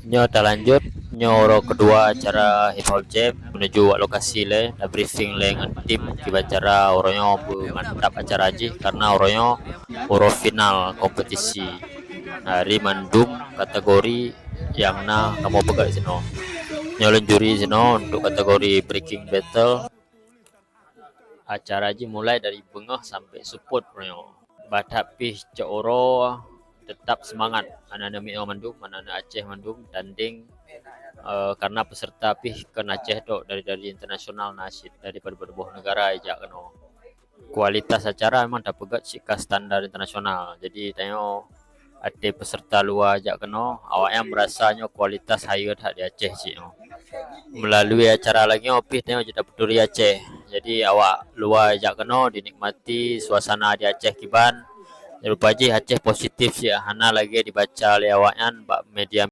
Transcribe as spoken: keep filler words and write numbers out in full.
Nyoe talanjut, nyoe uroe keudua acara Hip Hop Jam menuju wak lokasi lé, da briefing lé ngon tim kiban cara uroe nyoe beumantap acara jih karena uroe nyoe uroe final kompetisi. Dari mandum kategori nyang na kamoe peugah sinoe. Nyoe lôn juri sinoe untuk kategori breaking battle. Acara jih mulai dari beungoh sampai seupôt uroe nyoe. Bah that pih cok uroe tetap seumangat aneuk-aneuk miet nyoe mandum, aneuk-aneuk Aceh mandum tanding, eh, karena peserta pih kon Aceh tok, dari, dari internasional na cit, dari padub-padub negara ijak keunoe. Kualitas acara memang tapeugét cit ka standar internasional. Jadi tanyoe até peserta luwa jak keunoe, awaknyan meurasa nyoe kualitas hayeue that di Aceh cit nyoe. Meulalu acara lagée nyoe pih tanyoe jeuet tapeuturi Aceh. Jadi awak luwa jak keunoe dinikmati suasana di Aceh kiban. Rupa jih Aceh positif cit, hana lagée dibaca lé awaknyan bak media